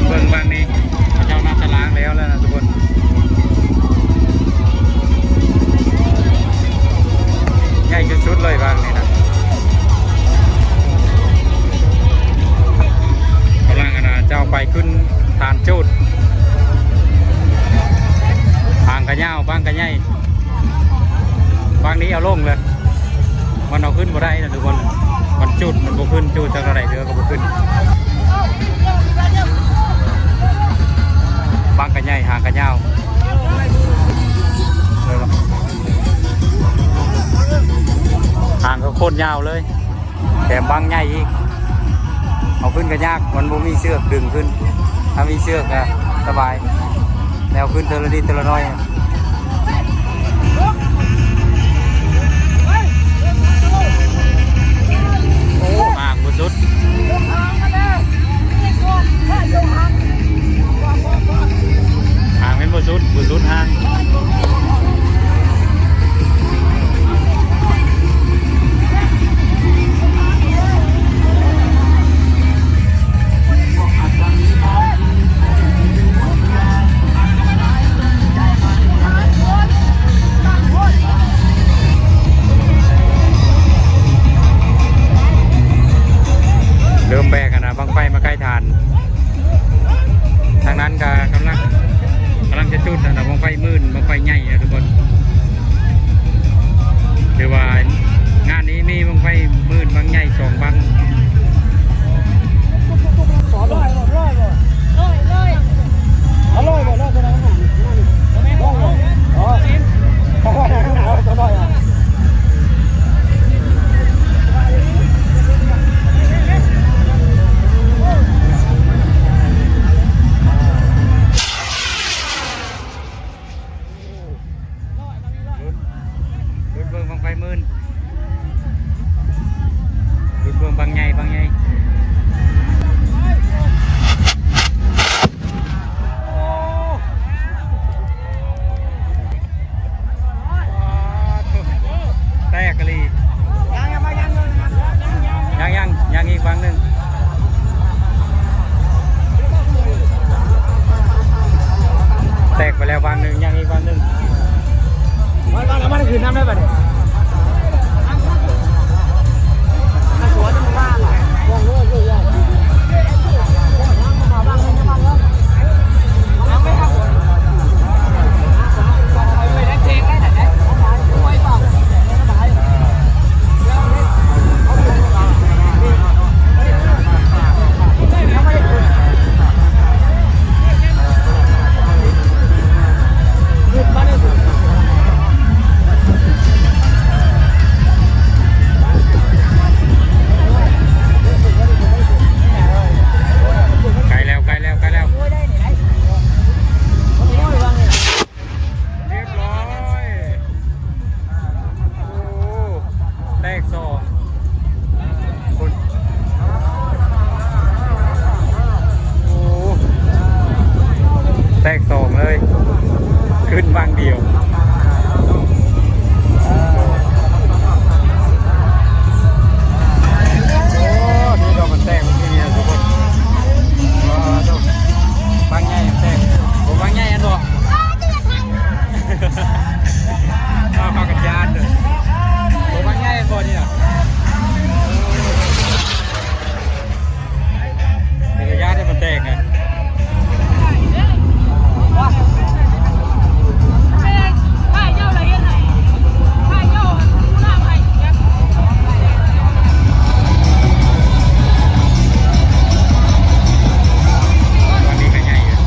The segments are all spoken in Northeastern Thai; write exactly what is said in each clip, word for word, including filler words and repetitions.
เบิ่งบางนี้ เขาเจ้าน่าจะล้างแล้วแล้วนะทุกคน ใหญ่สุดๆเลยบางนี้นะ กำลังอันน่ะเจ้าไปขึ้นฐานจุด หางกะยาว บางกะใหญ่ บางนี้เอาลงเลย มันเอาขึ้นบ่ได้นะทุกคน มันจุด มันบ่ขึ้น จุดจักเท่าไหร่เทื่อก็บ่ขึ้น บางกะใหญ่ หางกะยาว หางก็โคตรยาวเลย แถมบางใหญ่อีก เอาขึ้นก็ยาก มันบ่มีเชือกดึงขึ้น ถ้ามีเชือกก็สบาย แล้วขึ้นเทื่อละนิดเทื่อละน้อย โอ้ ห่างบ่สุด ห่างแม่นบ่สุด บ่สุดห่าง เริ่มแบกอะนะ บั้งไฟมาใกล้ฐาน ทางนั้นก็กำลัง กำลังจะจุดนะ บั้งไฟหมื่น บั้งไฟใหญ่นะทุกคน ถือว่างานนี้มีบั้งไฟหมื่น บั้งใหญ่สองบั้ง สองร้อยบ่ ร้อยบ่ ร้อยบ่ ร้อยบ่ ร้อยบ่ ร้อยบ่ อ๋อ ตัวน้อยอ่ะ ลุ้น ลุ้นเบิ่งบั้งไฟหมื่น ลุ้นเบิ่งบั้งใหญ่ บั้งใหญ่ โอ้ แตกอีหลี ยังยังยังยังยังยังยังอีกบั้งหนึ่ง แตกไปแล้วบั้งหนึ่ง ยังอีกบั้งหนึ่ง มันมันมันคืนน้ำได้ปะเนี่ย ใกล้แล้ว ใกล้แล้ว ใกล้แล้ว เรียบร้อย โอ้ แตกสอง คน โอ้ แตกสองเลย ขึ้นบั้งเดียว โอ้ นี่ดอกมันแตกเมื่อกี้เนี่ยทุกคน ว้าว บั้งใหญ่มันแตก โอ้ บั้งใหญ่อันบ่ เอาปากกัดยานเด้อ โอ้ บั้งใหญ่อันบ่เนี่ย เป็นระยะที่มันแตกไง วันนี้ก็ใหญ่อยู่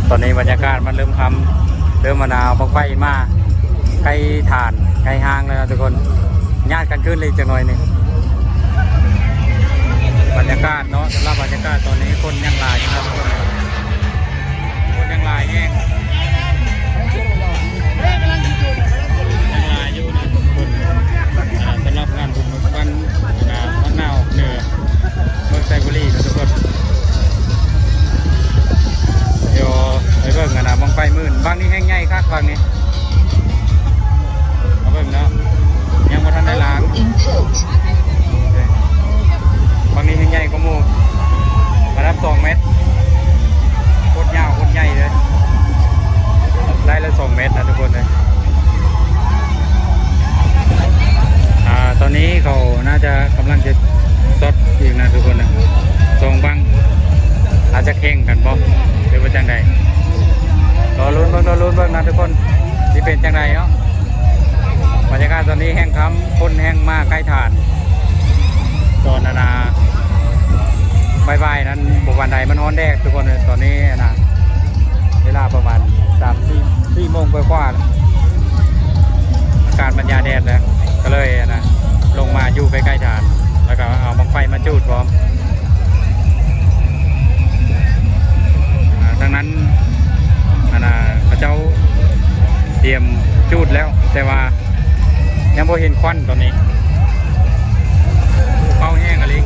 ตอนนี้บรรยากาศมันเริ่มค่ำ เริ่มมาหนาว บั้งไฟมา ใกล้ฐาน ใกล้ห้างแล้วนะทุกคน ญาติกันขึ้นเลยจังหน่อยนี่ บรรยากาศเนาะ สำหรับบรรยากาศตอนนี้คนยังหลายอยู่ครับ คนยังหลายแฮง ยังหลายอยู่นะทุกคน อ่า สำหรับงานบุญวัน อ่า วันหนาวเหนือ เมืองไซบุรีนะทุกคน เดี๋ยวไปเบิ่งกันนะ บั้งไฟหมื่น บั้งนี้แฮงใหญ่คัก บั้งนี้ มาเบิ่งเนาะ ยังบ่ทันได้ล้าง Input บั้งนี้แฮงใหญ่กว่าหมู่ ระดับสองเมตร โคตรยาว โคตรใหญ่เลย ได้ละสองเมตรนะทุกคนเลย อ่า ตอนนี้เขาน่าจะกำลังจะซอดอีกนะทุกคนนะ สองบั้ง อาจจะแข่งกันบ่ หรือว่าจังใด รอลุ้นเบิ่ง รอลุ้นเบิ่งนะทุกคน สิเป็นจังใดเนาะ บรรยากาศตอนนี้แฮงค่ำ คนแฮงมาใกล้ถ่าน ตอนนั้นนะ บ่ายๆนั้นบ่ปานใด มันฮ้อนแดดทุกคน ตอนนี้นะ เวลาประมาณสาม สี่ สี่โมงกว่าๆแล้ว อากาศมันยาแดดแล้ว ก็เลยนะ ลงมาอยู่ใกล้ๆถ่าน แล้วก็เอาบั้งไฟมาจูดพร้อม อ่า ทางนั้น อันน่ะ เขาเจ้าเตรียมจูดแล้ว แต่ว่ายังบ่เห็นควันตอนนี้ เป่าแห้งอะลิ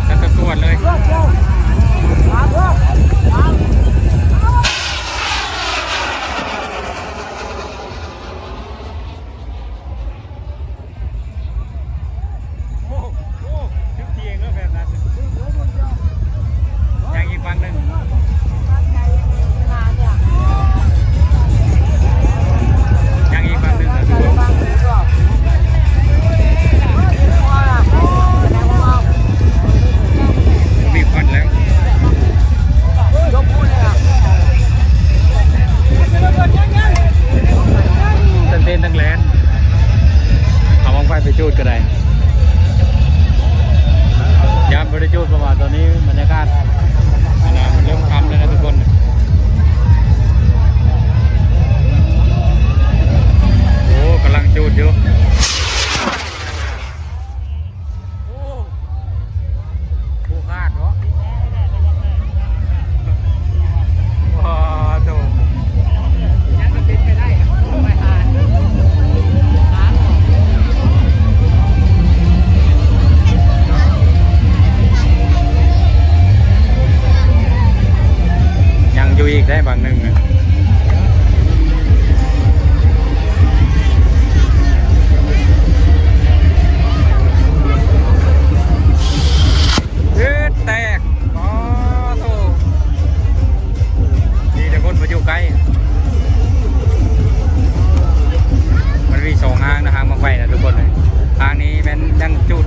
จะตะตรวจเลย โอ้โห ถึงเที่ยงแล้วแบบนั้น ยังอีกฝั่งหนึ่ง ยังอีกฝั่งหนึ่งนะทุกคน มีควันแล้ว ตั้งเต้นตั้งแลน เอาบั้งไฟไปจูดก็ได้ ยามบ่ได้จูด เพราะว่าตอนนี้บรรยากาศ อันน่ะ มันเริ่มค่ำแล้วนะทุกคน โอ้ กำลังจูดอยู่ โอ้ ผู้คาดเนาะ ว้าโถ ยังก็เป็นไปได้อะ ไปหา หา ยังอยู่อีกได้บั้งหนึ่งอะ เฮ็ดแตก อ๋อโธ่ ดีแต่คนบ่อยู่ใกล้ มันมีสองห้างนะ ห้างบั้งไฟนะทุกคนเลย ห้างนี้แม่นยังจูด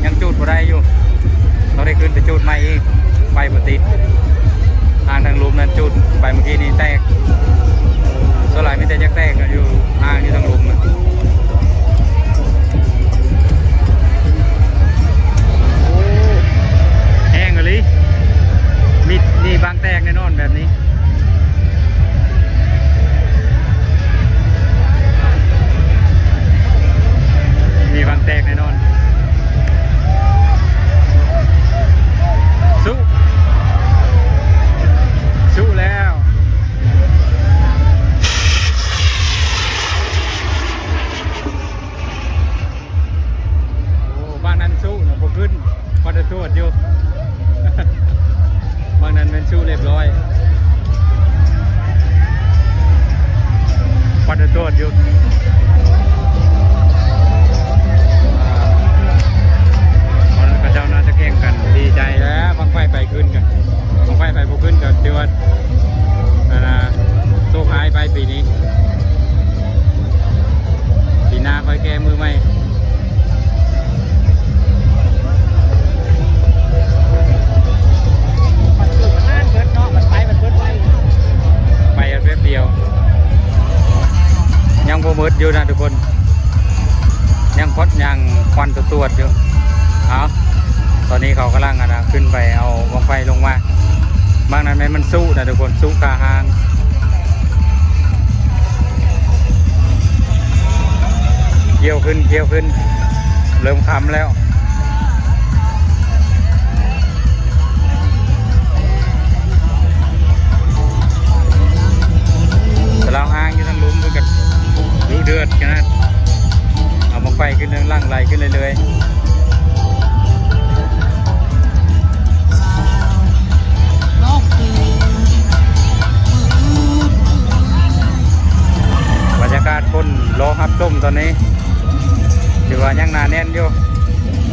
ยังจูดบ่ได้อยู่ ต้องได้ขึ้นไปจูดใหม่อีก ไฟบ่ติด ห้างทางลุ่มนั้นจูดไปเมื่อกี้นี้แตก ส่วนหลายมีแต่จักแตกกันอยู่ ห้างอยู่ทางลุ่มนะ โอ้ แห้งอีหลี มี มีบั้งแตกแน่นอนแบบนี้ มีบั้งแตกแน่นอน สู้ สู้แล้ว โอ้ บั้งนั้นสู้นะ บ่ขึ้น พอจะตรวจอยู่ บั้งนั้นแม่นสู้เรียบร้อย พอจะตรวจอยู่ อ่า เขาเจ้าน่าจะแข่งกัน ดีใจแล้ว บั้งไฟไปขึ้นกัน บั้งไฟไปบ่ขึ้นก็ถือว่า อันน่ะ โชคร้ายไปปีนี้ ปีหน้าค่อยแก้มือใหม่ มันคือมันนานเบิดเนาะ มันไปมันเบิดไว ไปกันแป๊บเดียว ยังบ่หมดอยู่นะทุกคน ยังควัน ยังควันตวดๆอยู่ เอา ตอนนี้เขากำลัง อันน่ะ ขึ้นไปเอาบั้งไฟลงมา บั้งนั้นแม่นมันสู้นะทุกคน สู้คาห้าง เกี่ยวขึ้น เกี่ยวขึ้น เริ่มค่ำแล้ว แต่ลาวอ้างอยู่ทางหลุม เพิ่นก็ดุเดือดขนาด เอาบั้งไฟขึ้นเรื่องหลังไหลขึ้นเรื่อยๆ บรรยากาศคนรอรับชมตอนนี้ ถือว่ายังหนาแน่นอยู่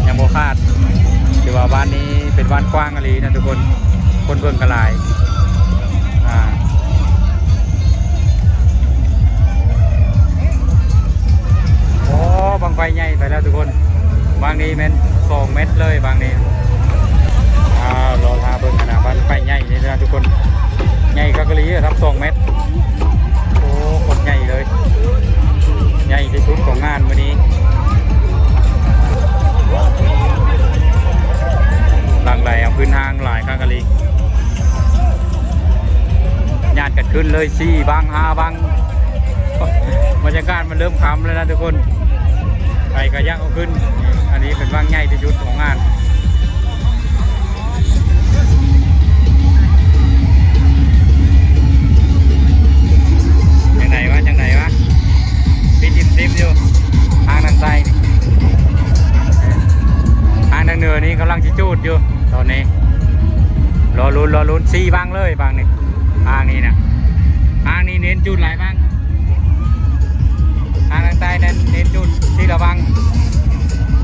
ยังบ่ขาด ถือว่าบ้านนี้เป็นบ้านกว้างอีหลีนะทุกคน คนเบิ่งก็หลาย อ่า โอ้ บั้งไฟใหญ่ไปแล้วทุกคน บั้งนี้แม่นสองเมตรเลยบั้งนี้ อ่า รอท่าเบิ่งขนาดบั้งไฟใหญ่นี่นะทุกคน ใหญ่คักอีหลีครับ สองเมตร โอ้ โคตรใหญ่เลย ใหญ่ที่สุดของงานมื้อนี้ หลั่งไหลเอาพื้นห้างหลายคักอีหลี ญาติกันขึ้นเลย สี่บั้ง ห้าบั้ง บรรยากาศมันเริ่มค่ำแล้วนะทุกคน ไปก็ยังเอาขึ้น อันนี้เป็นบั้งใหญ่ที่สุดของงาน จังได๋วะ จังได๋วะ ปิดอิมซิมอยู่ ทางด้านใต้นี่ ทางด้านเหนือนี่กำลังสิจูดอยู่ ตอนนี้ รอลุ้น รอลุ้น สี่บั้งเลยบั้งนี้ ทางนี้นะ ทางนี้เน้นจูดหลายบั้ง ทางด้านใต้นั้นเน้นจูดทีละบั้ง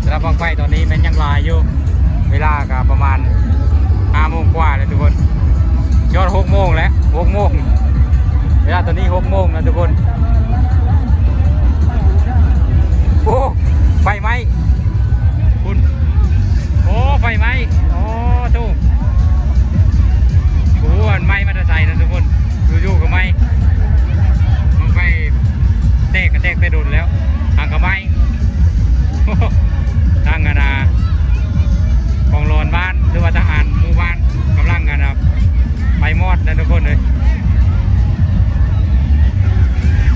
สำหรับบั้งไฟตอนนี้มันยังหลายอยู่ เวลาก็ประมาณห้าโมงกว่าแล้วทุกคน ยอดหกโมงแล้ว หกโมง เวลาตอนนี้หกโมงนะทุกคน โอ้ ไฟไหม้ คุณ โอ้ ไฟไหม้ โอ้ ตู้ โอ้ มันไหม้มาแต่ไสนะทุกคน อยู่ๆก็ไหม้ บั้งไฟแตกก็แตกแต่โดนแล้ว หางก็ไหม้ ทางอันน่ะ กองหลอนบ้าน หรือว่าทหารหมู่บ้าน กำลังอันน่ะ ไปมอดนะทุกคนเลย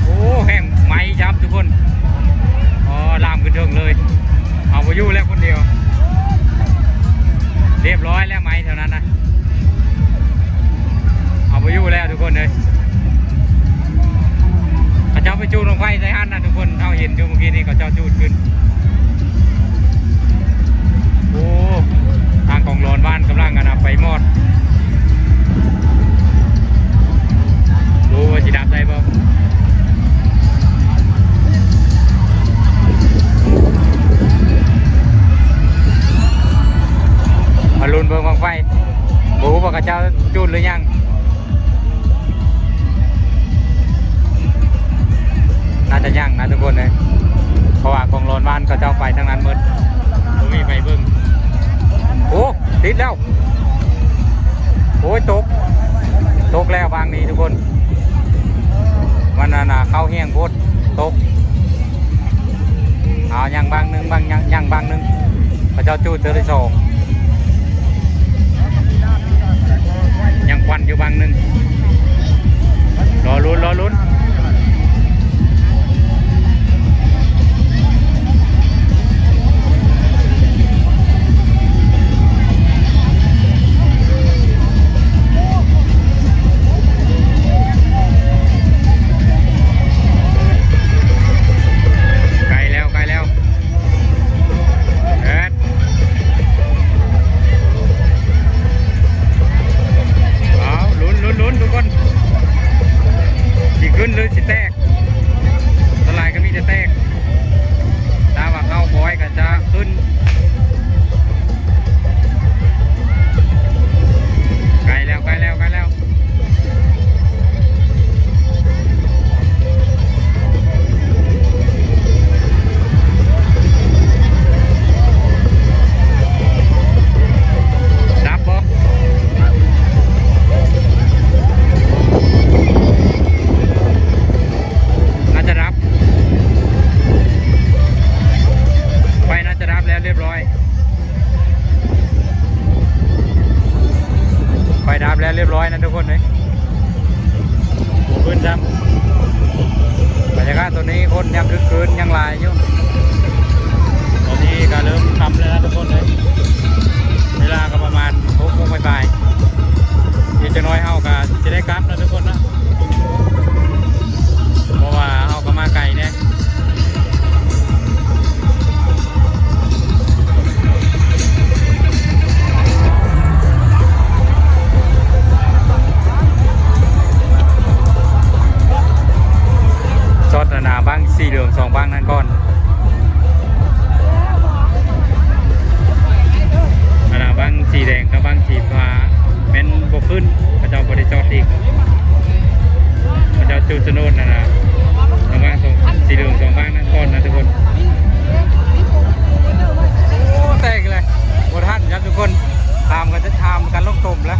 โอ้ แห้งไหม้ยับทุกคน อ๋อ ลามขึ้นเทิงเลย เอาบ่อยู่แล้วคนเดียว เรียบร้อยแล้วไหม้แถวนั้นนะ เอาบ่อยู่แล้วทุกคนเลย เขาเจ้าไปจูดบั้งไฟใส่หั่นนะทุกคน เฮาเห็นอยู่เมื่อกี้นี้เขาเจ้าจูดขึ้น โอ้ ทางกองหลอนบ้านกำลังกันนะไปมอด โอ้ ว่าสิดับได้บ่ มาลุ้นเบิ่งบั้งไฟ บ่ฮู้ว่าเขาเจ้าจูดหรือยัง น่าจะยังนะทุกคนเลย เพราะว่ากองหลอนบ้านเขาเจ้าไปทางนั้นหมด บ่มีไฟเบิ่ง โอ้ ติดแล้ว โอ้ย ตก ตกแล้วบั้งนี้ทุกคน มันน่ะนะ เข้าแห้งโพด ตก เอายังบั้งหนึ่ง บั้งยัง ยังบั้งหนึ่ง เขาเจ้าจูดเทื่อที่สอง ยังควันอยู่บั้งหนึ่ง รอลุ้น รอลุ้น ใกล้แล้ว ใกล้แล้ว เอิ้น เอา ลุ้น ลุ้น ลุ้น ทุกคน สิขึ้น ผมละ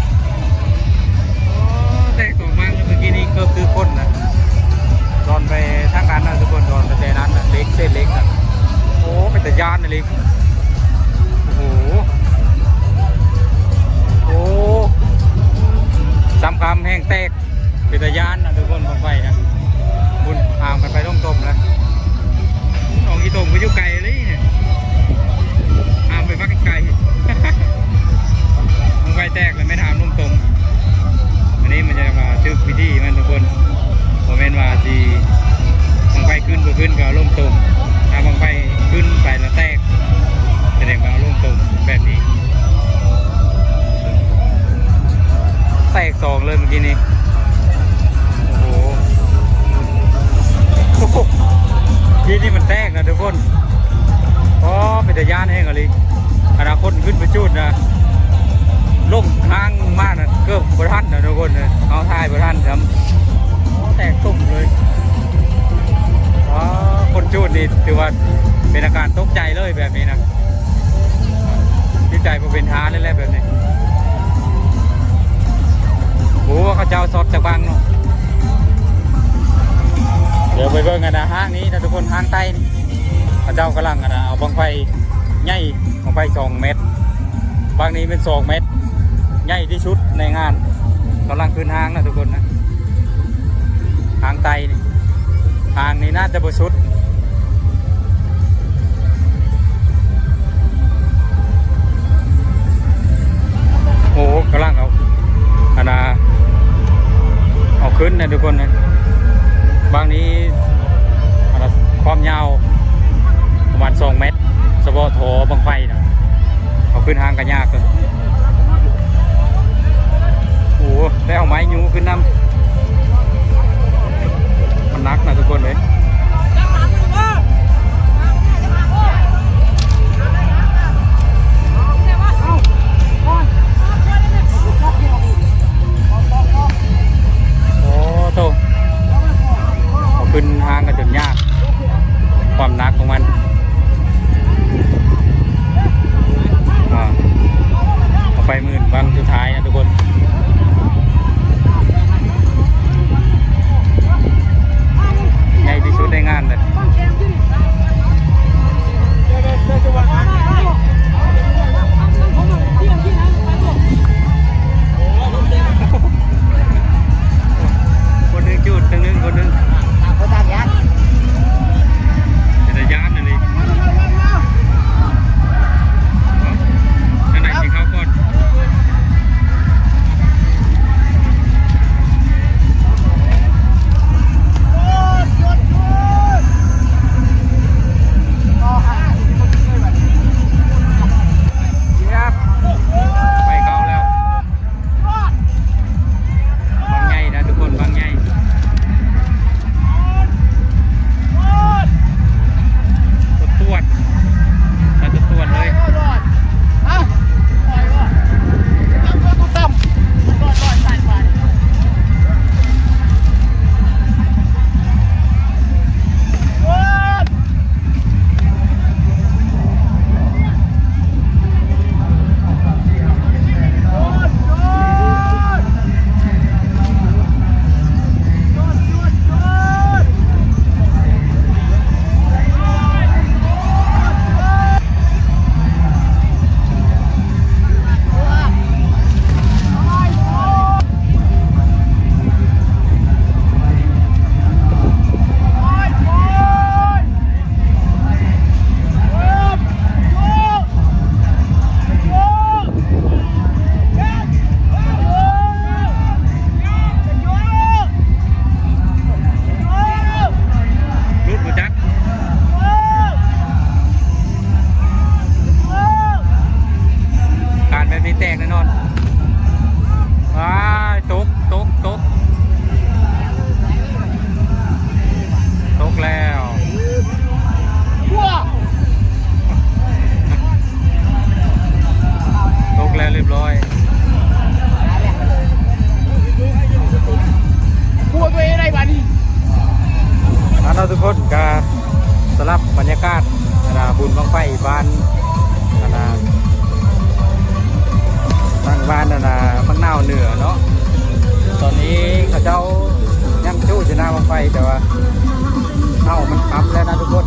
โอ้ แตกสองมังเมื่อกี้นี้เกือบถือคนนะ ดอนไปทางนั้นนะทุกคน ดอนไปแต่นั้นนะ เหล็ก เศษเหล็กนะ โอ้ เป็นตาย้านนะเหล็ก โอ้โห โอ้ ซ้ำคำแห้งแตก เป็นตาย้านนะทุกคน บั้งไฟนะ คุณ ตามกันไปล่มต้มแล้ว หนองอีตมก็อยู่ไกลเลยเนี่ย ตามไปพักไกล บั้งไฟแตกแล้วไม่ถามล่มต้ม อันนี้มันจะมาถืกวิธีมันทุกคน บ่แม่นว่าสิบั้งไฟขึ้นบ่ขึ้นก็ล่มต้ม ถ้าบั้งไฟขึ้นไปแล้วแตก แสดงว่าล่มต้มแบบนี้ แตกสองเลยเมื่อกี้นี้ โอ้โห โอ้โห ที่นี่มันแตกนะทุกคน อ๋อ เป็นตาย้านแห้งอะลี ขนาดคนขึ้นไปจุดนะ ลงทางมากนะ เกือบบ่ทันนะทุกคนเลย เอาถ่ายบ่ทันครับ โอ้ แตกตุ่มเลย อ๋อ คนจุดนี่ถือว่าเป็นอาการตกใจเลยแบบนี้นะ จิตใจบ่เป็นท่าเลยแหละแบบนี้ โอ้ เขาเจ้าสดจากบังเนาะ เดี๋ยวไปเบิ่งกันนะ ห้างนี้นะทุกคน ห้างใต้นี่ เขาเจ้ากำลังกันนะ เอาบั้งไฟใหญ่ บั้งไฟสองเมตร บั้งนี้เป็นสองเมตร ใหญ่ที่สุดในงาน กำลังขึ้นห้างนะทุกคนนะ ห้างใต้นี่ ห้างนี้น่าจะบ่สุด โอ้ กำลังเอา อันน่ะ เอาขึ้นนะทุกคนนะ บั้งนี้ อันน่ะ ความยาว ประมาณสองเมตร เฉพาะท่อบั้งไฟนะ เอาขึ้นห้างก็ยากเลย โอ้ ได้เอาไม้ยูขึ้นนำ มันหนักนะทุกคนเลย โอ้โต เอาขึ้นห้างกันจนยาก ความหนักของมัน อ่า เอาไปหมื่นบั้งสุดท้ายนะทุกคน อันนั้นน่ะ บักนาวเหนือเนาะ ตอนนี้เขาเจ้ายังจู้อยู่หน้าบั้งไฟ แต่ว่า เอ้า มันค่ำแล้วนะทุกคน